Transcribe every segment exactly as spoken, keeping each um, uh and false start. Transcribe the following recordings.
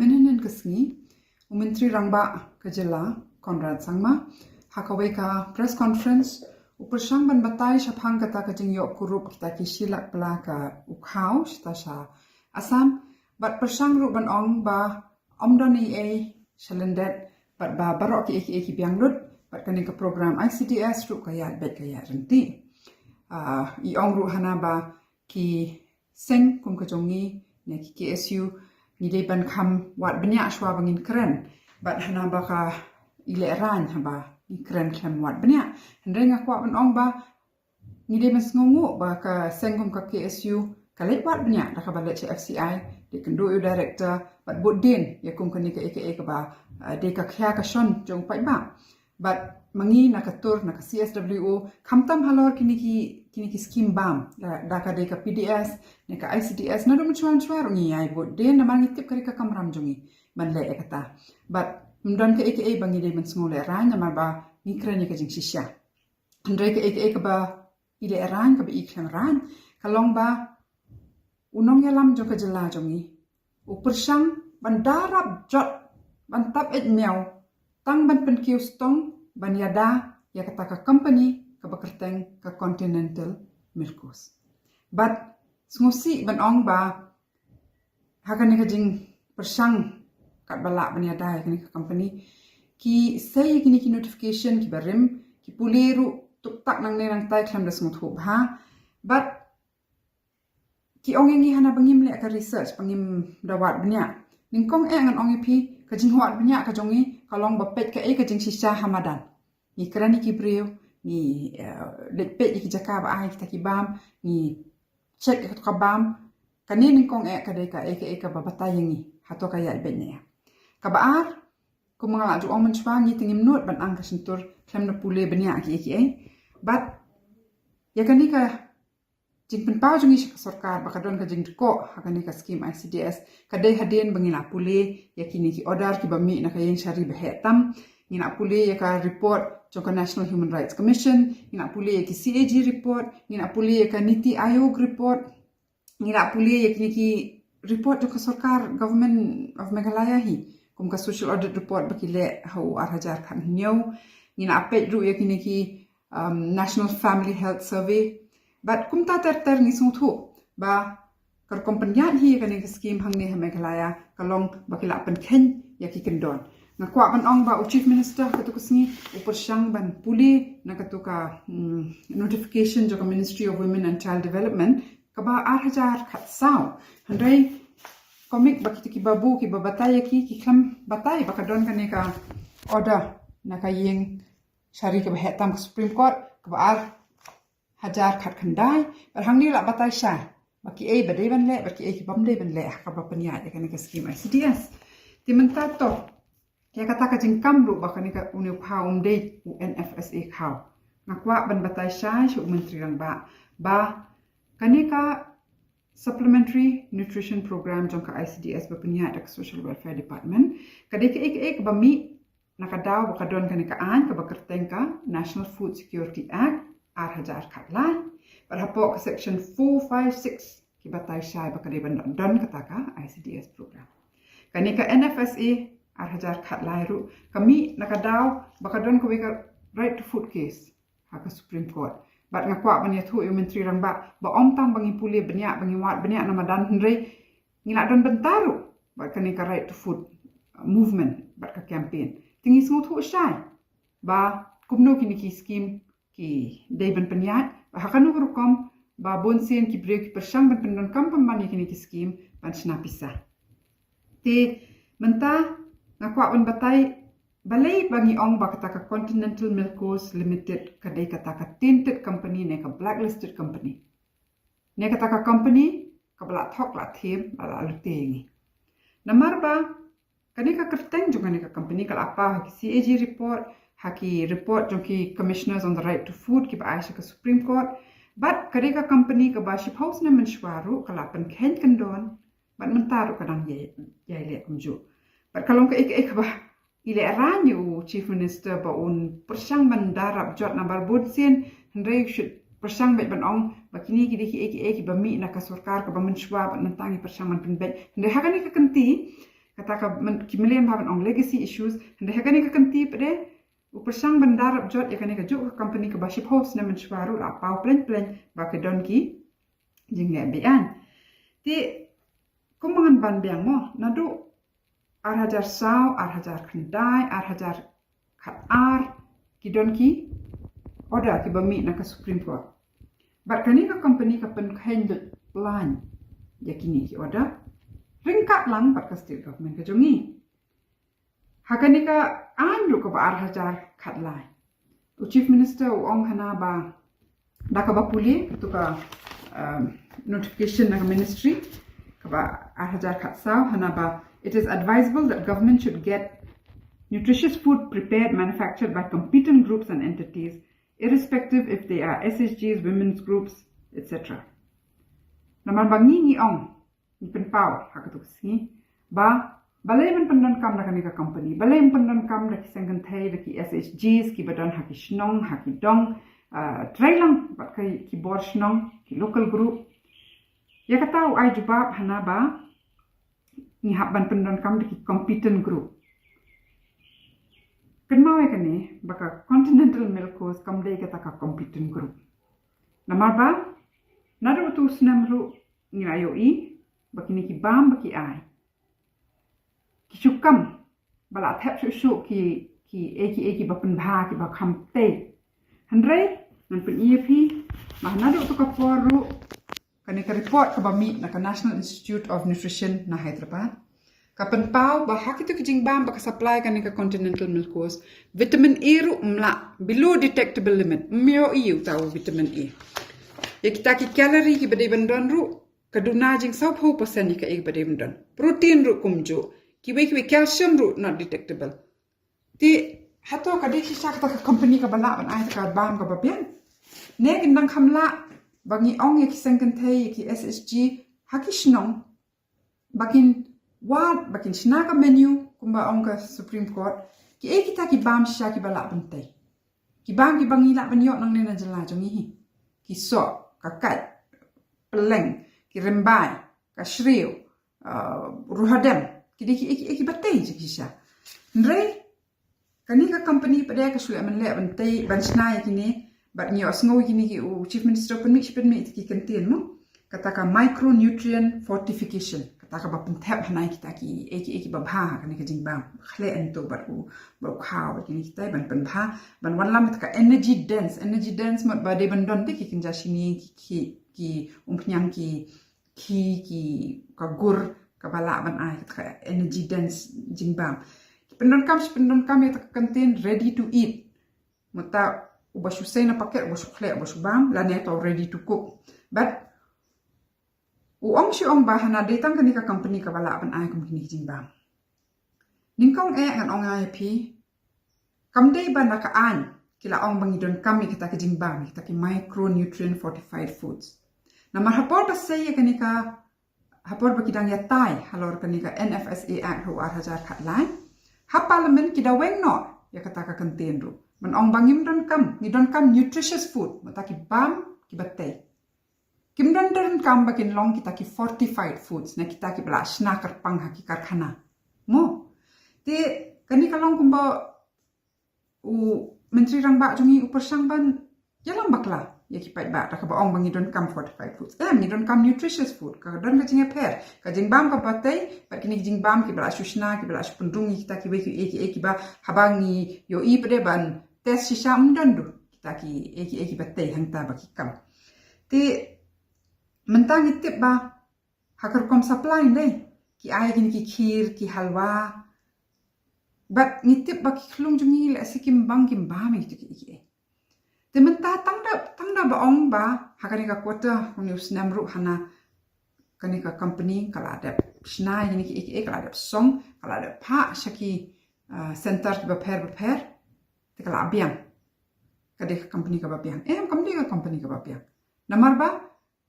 Mynhynnin ka sngi, u Myntri Rangbah ka jylla, Conrad Sangma, ha kawei ka press conference, u pyrshang ban batai shaphang kata ka jingïoh kurup kita ki shi lak pla ka u khaw, shata sha Assam, bad pyrshang ruh ban ong ba ym don ei ei sha lyndet, bad ba baroh kiei kiei ki biang lut, bad kane ka program I C D S ruh ka ïaid beit ka ïaid ryntih. Ah, i ong ruh hana ba ki seng kum ka jong ngi, ne ki K S U, ngi dei ban kham wad bniah shuwa ba ngin kren. Bad hana ba ka i lehraiñ haba ngi kren khlem wad bniah. Hynrei nga kwah ban ong ba ngi dei ban sngewnguh ba ka seng kum ka K S U ka leit wad bniah da kaba leit sha F C I, dei kynduh ïa u director, bad bud dien ïa kum kane kaei kaei kaba, ah, dei ka khia ka shon jong u paidbah. Bad ma ngi na ka tur, na ka C S W O, khamtam halor kine ki, kine ki skim bam, da, da ka dei ka P D S, ne ka I C D S, naduh mynshwa mynshwa ruh ngi ïai bud dien, namar ngi tip ka dei ka kamram jong ngi ban leh ïa kata. Bad ym don kaei kaei ba ngi dei ban sngew lehraiñ, namar ba ngi kren ïa ka jingshisha. Hynrei kaei kaei kaba i lehraiñ, kaba i khlem raiñ, ka long ba u nongïalam jong ka jylla jong ngi u pyrshang ban da rap jot, ban tap eit miaw, tang ban pynkiew stong ban ïada ïa kata ka company kaba kyrteng ka Continental Milkos. Bad sngewsih ban ong ba ha kane ka jingpyrshang katba lah ban ïada ïa kane ka company, ki sei ïa kine ki notification kiba rim, ki pule ruh tuktak nangne nangtai khlem da sngewthuh bha. Bad ki ong ïa ngi hana ba ngim leh ka research, ba ngim da wad bniah. Nyngkong eh ngan ong ïa phi, ka jingwad bniah ka jong ngi ka long ba peit kaei ka jingshisha ha madan. Ngi kren ïa ki briew, ngi, eh, leit peit ïa ki jaka ba ai kita ki bam, ngi check ïa kato ka bam. Kane nyngkong eh ka dei kaei kaei kaba batai ïa ngi, hato ka ïaid beit ne em. Kaba ar, kum nga la ju ong mynshwa, ngi te ngim nud ban ang ka shyntur khlem da pule bniah kiei kiei. Bad ïa kane ka jingpynpaw jong ngi sha ka sorkar ba ka don ka jingdkoh ha kane ka skim I C D S, ka dei hadien ba ngi la pule ïa kine ki order kiba mih na ka ïing shari ba heh tam, ngi la pule ïa ka report jong ka National Human Rights Commission, ngi la pule ïa ki C A G report, ngi la pule ïa ka NITI Aayog report, ngi la pule ïa kine ki report jong ka sorkar, Government of Meghalaya hi, kum ka social audit report ba ki leh ha u ar hajar khathynñiew, ngi la peit ruh ïa kine ki, um, National Family Health Survey. Bad kumta ter ter ngi sngewthuh ba ka rukom pynïaid hi ïa kane ka skim hangne ha Meghalaya ka long ba ki la pynkheiñ ïa ki kyndon. Nga kwah ban ong ba u Chief Minister ha kato ka sngi u pyrshang ban pule na kato ka, mm, notification jong ka Ministry of Women and Child Development kaba ar hajar khatsaw. Hynrei kumne ba kita ki babu kiba batai ïa ki, ki khlem batai ba ka don kane ka order na ka ïing shari kaba heh tam, ka Supreme Court, kaba ar hajar khatkhyndai, bad hangne la batai shai ba kiei ba dei ban leh, bad kiei ki bym dei ban leh ha kaba pynïaid ïa kane ka skim I C D S. Te mynta to, ïa kata ka jingkam ruh ba kane ka, une u pha um dei u N F S A khaw. Nga kwah ban batai shai sha u Myntri Rangbah ba kane ka Supplementary Nutrition Program jong ka I C D S ba pynïaid da ka Social Welfare Department ka dei kaei kaei kaba mih na ka daw ba ka don kane ka aiñ kaba kyrteng ka National Food Security Act ar hajar khatlai. Bad hapoh ka section four five six ki batai shai ba ka dei ban don kata ka I C D S program. Kane ka N F S A ar hajar khatlai ruh ka mih na ka daw ba ka don kawei ka right to food case ha ka Supreme Court. Bad nga kwah ban ïathuh ïa u Myntri Rangbah ba ym tang ba ngi pule bniah, ba ngi wad bniah na madan, hynrei ngi la don bynta ruh bad kane ka right to food, uh, movement bad ka campaign. Te ngi sngewthuh shai ba kumno kine ki skim ki dei ban pynïaid, ba ha kano ka rukom ba bun sien ki briew ki pyrshang ban pyndonkam pynban ïa kine ki skim ban shna pisa. Te mynta nga kwah ban batai balei ba ngi ong ba kata ka Continental Milkos Limited ka dei kata ka tainted company ne ka blacklisted company, ne kata ka company kaba la thok la thiem, ba la lute ïa ngi. Namar ba kane ka kyrteng jong kane ka company ka la paw ha ki C A G report, ha ki report jong ki Commissioners on the Right to Food kiba ai sha ka Supreme Court. Bad ka dei ka company kaba shiphew snem mynshuwa ruh ka la pynkheiñ kyndon, bad mynta ruh ka dang ïai, ïai leh kumjuh. Bad ka long kaei kaei kaba i lehraiñ ïa u Chief Minister ba un pyrshang ban da rap jot namar bun sien, hynrei u shu pyrshang beit ban ong ba kine ki dei kiei kiei kiba mih na ka sorkar kaba mynshuwa, bad mynta ngi pyrshang ban pynbeit. Hynrei ha kane ka kynti Kata ka, ki mlien ba ban ong legacy issues. Hynrei ha kane ka kynti pat de, u pyrshang ban da rap jot ïa kane ka juh ka company kaba shiphew snem mynshuwa ruh la paw plein plein ba ka don ki jingleh beaiñ. Te kumba ngan ban biang mo, naduh ar hajar saw, ar hajar khyndai, ar hajar khatar, ki don ki order kiba mih na ka Supreme Court. Bad kane ka company ka pynkheiñ lut lain ïa kine ki order ryngkat lang bad ka state government ka jong ngi. Ha kane ka aiñ ruh kaba ar hajar khatlai, u Chief Minister u ong hana ba da kaba pule tu ka, um, notification na ka ministry kaba ar hajar khatsaw, hana ba it is advisable that government should get nutritious food prepared, manufactured by competent groups and entities, irrespective if they are S H Gs, women's groups, et cetera. Namar ba ngi ngi ong, ngi pynpaw ha katu ka sngi ba balei men pyndonkam da kane ka company, balei men pyndonkam da ki seng kynthei, da ki S H Gs kiba don ha ki shnong, ha ki dong, uh, trei lang bad ki, ki bor shnong, ki local group. Ïa kata u ai jubab hana ba ngi hap ban pyndonkam da ki competent group. Kynmaw ïa kane ba ka Continental Milk Coast kam dei kata ka competent group. Namar ba naduh utu u snem ruh ngi la ïohi ba kine ki bam ba ki ai, ki shu kam ba la thep shuh shuh ki, ki ei ki ei kiba pynbha, kiba kham tei. Hynrei ngan pyni ïa phi ba naduh utu ka por ruh kane ka report kaba mih na ka National Institute of Nutrition na Hyderabad ka pynpaw ba ha kitu ki jingbam ba ka supply kane ka Continental Milk Coast, vitamin A ruh mlah below detectable limit, ym ïohi uta u vitamin A. Ïa kita ki calorie kiba dei ban don ruh ka duna jingsawphew percent ïa kaei ba dei ban don. Protein ruh kumjuh, kiwei kiwei, calcium ruh not detectable. Te hato ka dei shisha kata ka company kaba lah ban ai kata ka bam kaba biang? Ne kin dang kham lah ba ngi ong ïa ki seng kynthei, ïa ki S H G ha ki shnong ba kin wad, ba kin shna ka menu kumba ong ka Supreme Court, kiei kita ki bam shisha kiba lah ban tei? Ki bam kiba ngi lah ban ïoh nangne na jylla jong ngi hi, ki soh, ka kait, pylleng, ki rymbai, ka shriew, uh, ruhadem, ki dei kiei kiei kiba tei shisha. Hynrei kane ka company pat de ka shu leh mynleh ban tei, ban shna ïa kine, bad ngi ïohsngew ïa kine ki, u Chief Minister u pynmih shi pynmih ïa ki kyntien mo, kata ka micronutrient fortification, kata kaba pynthep hana ïa kita kiei kiei kiba bha ha kane ka jingbam, khleh hangto bad u, bad u khaw bad kine kita ban pynbha, ban wallam ïa kata ka energy dense. Energy dense mut ba dei ban don te ki kynja shini, ki, ki, ki umphniang, ki khih, ki, ka gur kaba lah ban ai kata ka energy dense jingbam. Ki pyndonkam, shi pyndonkam ïa kata ka kyntien ready to eat. Mynta uba shu sei na paket, uba shu khleh, uba shu bam, lane uta u ready to cook. Bad u ong shi ong ba hana dei tang kane ka company kaba lah ban ai kum kine ki jingbam. Nyngkong eh ngan ong ïa phi, kam dei ba na ka aiñ ki la ong ba ngi donkam ïa kita ki jingbam, ïa kita ki micronutrient fortified foods. Namar ha por ba sei ïa kane ka, ha por ba ki dang ïatai halor kane ka N F S A Act ha u ar hajar khatlai, ha Parliament ki da weng noh ïa kata ka kyntien ruh ban ong ba ngim donkam, ngi donkam nutritious food, mynta ki bam kiba tei. Kim don donkam ba kin long kita ki fortified foods, ne kita kiba la shna kyrpang ha ki karkhana mo. Te kane ka long kumba u Myntri Rangbah jong ngi u pyrshang ban ïalam bakla ïa ki paidbah da kaba ong ba ngi donkam fortified foods. Em, ngi donkam nutritious food, ka don ka jingïapher, ka jingbam kaba tei bad kine ki jingbam kiba la shu shna, kiba la shu pynrung ïa kita kiwei kiei kiei kiba haba ngi ïohi pat de ban test shisha ym don duh kita kiei kiei kiba tei hangta ba ki kam. Te mynta ngi tip ba ha ka rukom supply ne ki ai kine ki kheer, ki halwa. Bad ngi tip ba ki khyllung jong ngi lehse kim bang, kim bam ïa kito kiei kiei. Te mynta tang da, tang da ba ong ba ha kane ka quarter une u snem ruh hana kane ka company ka la dep shna ïa kine kiei kiei, ka la dep song, ka la dep phah sha ki, ah, center kiba pher ba pher. Te ka la biang. Ka dei ka company kaba biang? Em, kam dei ka company kaba biang. Namar ba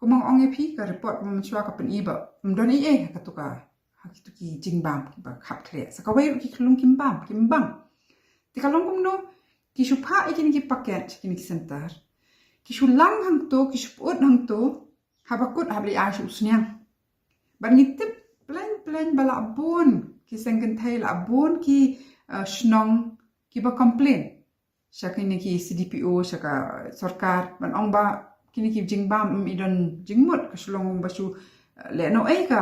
kumba nga ong ïa phi, ka report kaba mynshuwa ka pyni ba ym don ei ei ha katu ka, ha kitu ki jingbam kiba khapkhleh. Sa kawei ruh ki khyllung kim bam, kim bam. Te ka long kumno? Ki shu phah ïa kine ki packet sha kine ki center, ki shu lang hangto, ki shu pyut hangto, haba kut hap leit ai sha u sniang. Bad ngi tip plein plein ba la bun ki seng kynthei, la bun ki uh, shnong kiba complain sha kine ki C D P O, sha ka sorkar, ban ong ba kine ki jingbam, mm, i don jingmut, ka shu long ba shu uh, leh noh ei ka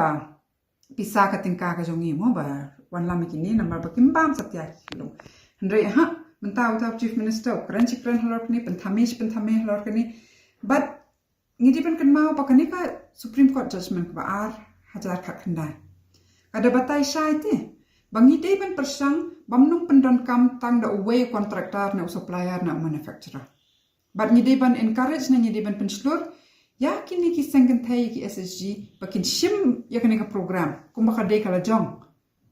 pisa ka tyngka ka jong ngi mo ba wanlam ïa kine namar ba kim bam satia ki khyllung. Hynrei ha mynta uta u Chief Minister u kren shi kren halor kane, pynthame shi pynthame halor kane. But ngi dei ban kynmaw ba kane ka Supreme Court judgment kaba ar hajar khatkhyndai ka da batai shai te ba ngi dei ban pyrshang bym nang pyndonkam tang da uwei u contractor ne u supplier ne u manufacturer. But ngi dei ban encourage ne ngi dei ban pynshlur ïa kine ki seng kynthei, ïa ki S H G, ba kin shim ïa kane ka program kumba ka dei ka la jong.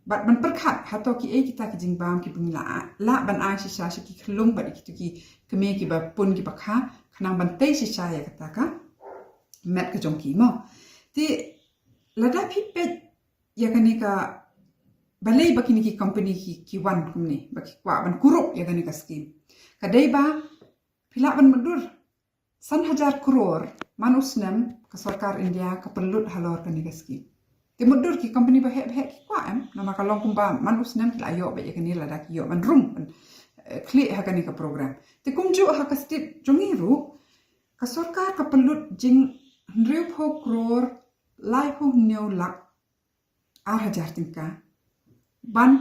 But ban pyrkhat hato kiei kita ki jingbam kiba ngi lah, lah ban ai shisha sha ki khyllung bad ïa kito ki kmie kiba pun kiba kha, khnang ban tei shisha ïa kata ka met ka jong ki mo. Te lada phi peit ïa kane ka, balei ba kine ki company ki, ki wan kumne, ba ki kwah ban kurup ïa kane ka scheme? Ka dei ba phi lah ban mutdur san hajar klur man u snem ka sorkar India ka pynlut halor kane ka scheme. Te mutdur ki company ba heh ba heh ki kwah em, namar ka long kumba man u snem ki la ïoh beit ïa kane, lada ki ïoh ban rung, ban eh, khlieh ha kane ka program. Te kumjuh ha ka state jong ngi ruh ka sorkar ka pynlut jing hynriewphew klur laiphew hynñiew lak ar hajar tyngka ban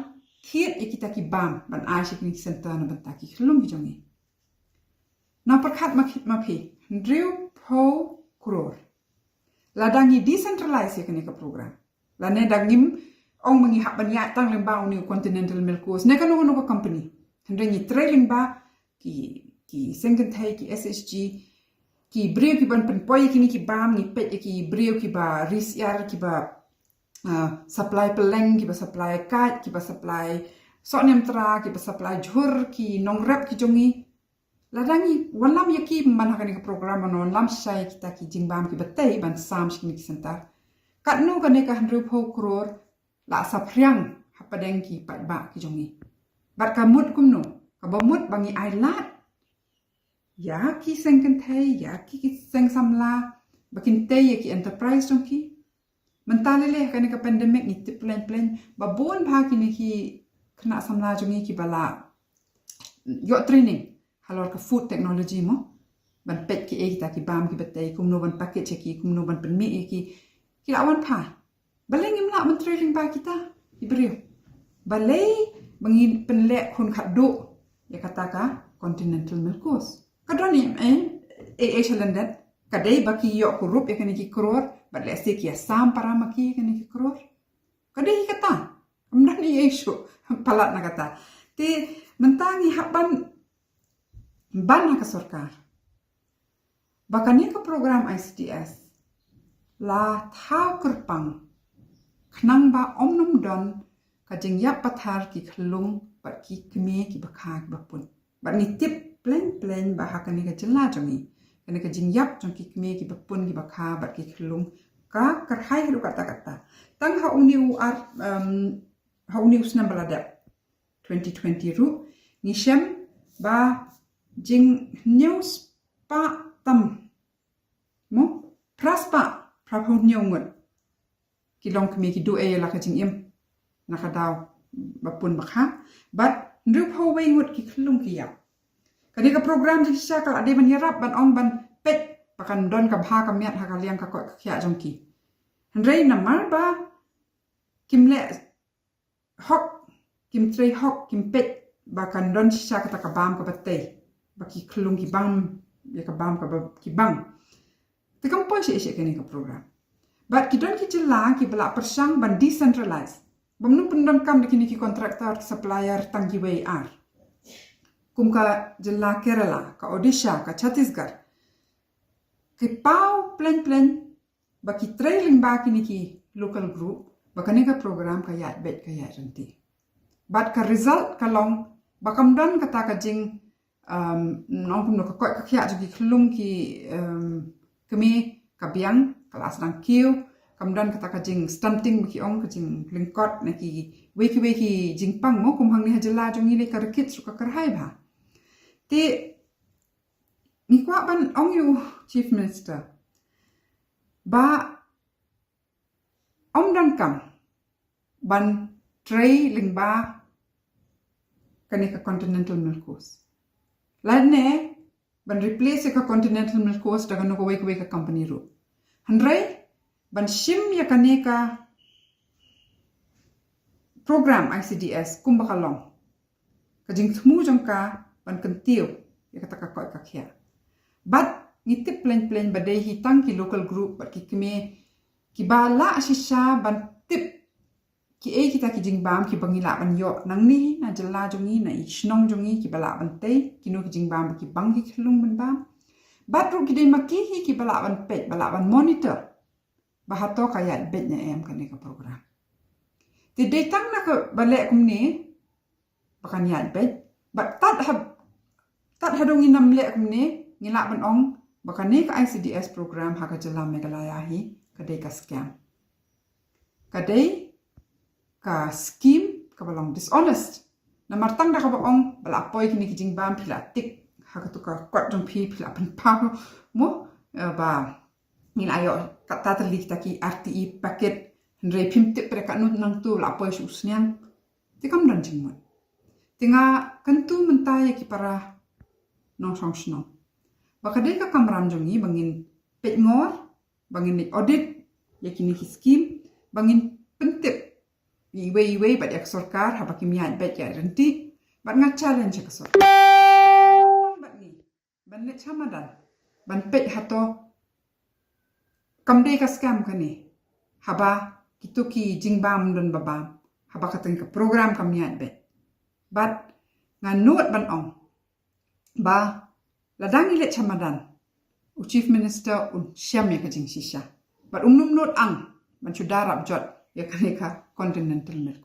thied ïa kita ki bam ban ai sha kine ki center na bynta ki khyllung ki jong ngi. Na pyrkhat ma phi, hynriewphew klur. Lada ngi decentralize ïa kane ka program, lane da ngim ong ma ngi hap ban ïaid tang lyngba une u Continental Milk Coast ne kano kano ka company, hynrei ngi trei lyngba ki, ki seng kynthei, ki S H G, ki briew kiban pynpoi ïa kine ki bam, ngi peit ïa ki briew kiba ri syiar, kiba uh, supply pylleng, kiba supply kait, kiba supply sohniamtra, kiba supply jhur, ki nongrep ki jong ngi. Lada ngi wanlam ïa ki man ha kane ka program, ban wanlam shisha ïa kita ki jingbam kiba tei ban sam sha kine ki center, katno kane ka hynriewphew klur la saphriang hapdeng ki paidbah ki jong ngi? Bad ka mut kumno? Kaba mut ba ngi ai lad ïa ki seng kynthei, ïa ki, ki seng samla, ba kin tei ïa ki enterprise jong ki. Mynta lei lei ha kane ka pandemic ngi tip plein plein ba bun bha kine ki khynnah samla jong ngi kiba la ïoh training halor ka food technology mo, ban peit kiei kita ki bam kiba tei, kumno ban package ïa ki, kumno ban pynmih ïa ki. Ki la wan phai. Balei ngim lah ban trei lyngba kita ki briew? Balei ba ngi pynleh khun khatduh ïa kata ka Continental Milk Coast? Ka don ei ei sha lyndet? Ka dei ba ki ïoh kurup ïa kane ki klur bad lehse ki ïasam para ma ki ïa kane ki klur? Ka dei hi kata? Kam don ei ei shuh palat na kata. Te mynta ngi hap ban ban ha ka sorkar ba kane ka program I C D S la thaw kyrpang khnang ba ym nym don ka jingïap pathar ki khyllung bad ki kmie kiba kha kiba pun. Bad ngi tip plein plein ba ha kane ka jylla jong ngi, kane ka jingïap jong ki kmie kiba pun kiba kha bad ki khyllung ka kyrhai haduh katta katta. Tang ha une u ar, um, ha une u snem ba la dep, twenty twenty ruh, ngi shem ba jinghynñiew spah tam, mo, phra spah phraphew hynñiew ngut ki longkmie ki duh ei la ka jingim na ka daw ba pun ba kha, bad hynriewphew wei ngut ki khyllung ki ïap. Kane ka program jingshisha ka la dei ban ïarap ban ong ban peit ba kan don ka bha ka miat ha ka liang ka koit ka khiah jong ki. Hynrei namar ba kim leh hok, kim trei hok, kim peit ba kan don shisha kata ka bam kaba tei, ba ki khyllung ki bam ïa ka bam kaba ki bang. Te kam poi sha sha kane ka program. Bad ki don ki jylla kiba la pyrshang ban decentralize, bym nym pyndonkam da kine ki contractor, ki supplier tang kiwei ar, kum ka jylla Kerala, ka Odisha, ka Chhattisgarh. Ki paw plein plein ba ki trei lyngba kine ki local group ba kane ka program ka ïaid beit ka ïaid ryntih. Bad ka result ka long ba kam don kata ka jing, um, nong kumno, ka koit ka khiah jong ki khyllung ki, um, kmie ka biang, ka la sdang kiew, kam don kata ka jing stunting ba ki ong, ka jinglyngkot na kiwei kiwei ki jingpang mo, kum hangne ha jylla jong ngi lei ka rickets ruh ka kyrhai bha. Te ngi kwah ban ong ïa u Chief Minister ba ym donkam ban trei lyngba kane ka Continental Milk Coast. Lane ban replace ïa ka Continental Milk Coast da kano kawei kawei ka company ruh. Hynrei ban shim ïa kane ka program I C D S kumba ka long, ka jingthmu jong ka ban kyntiew ïa kata ka koit ka khiah. Bad ngi tip plein plein ba dei hi tang ki local group bad ki kmie kiba lah shisha ban tip kiei kita ki jingbam kiba ngi lah ban ïoh nangne na jylla jong ngi, na i shnong jong ngi, kiba lah ban tei kino ki jingbam ba ki bang ki khyllung ban bam. Bad ruh ki dei ma ki hi kiba lah ban peit, ba lah ban monitor ba hato ka ïaid beit ne em kane ka program. Te dei tang na kaba leh kumne ba kan ïaid beit. Bad tad ha, tad haduh ngin ym leh kumne, ngi lah ban ong ba kane ka I C D S program ha ka jylla Meghalaya hi ka dei ka scam. Ka dei ka scheme kaba long dishonest. Namar tang da kaba ong ba la poi kine ki jingbam, phi la tik ha katu ka kot jong phi, phi la pynpaw mo, eh, ba ngi la ïoh kata tylli kita ki R T E packet, hynrei phim tip pat katno nangtu la poi sha u sniang. Te kam don jingmut. Te nga kyntu mynta ïa ki para nongshong shnong ba ka dei ka kamram jong ngi ba ngin peit ngor, ba ngin leit audit ïa kine ki scheme, ba ngin pyntip iwei iwei bad ïa ka sorkar haba kim ïaid beit ïaid ryntih. Bad nga challenge ïa ka sorkar bad ngi ban leit sha madan ban peit hato kam dei ka scam kane, haba kito ki jingbam don ba bam, haba kata ka program kam ïaid beit. Bad nga nud ban ong ba lada ngi leit sha madan, u Chief Minister un shem ïa ka jingshisha. Bad um nud ang ban shu da rap jot ïa kane ka Continental Milk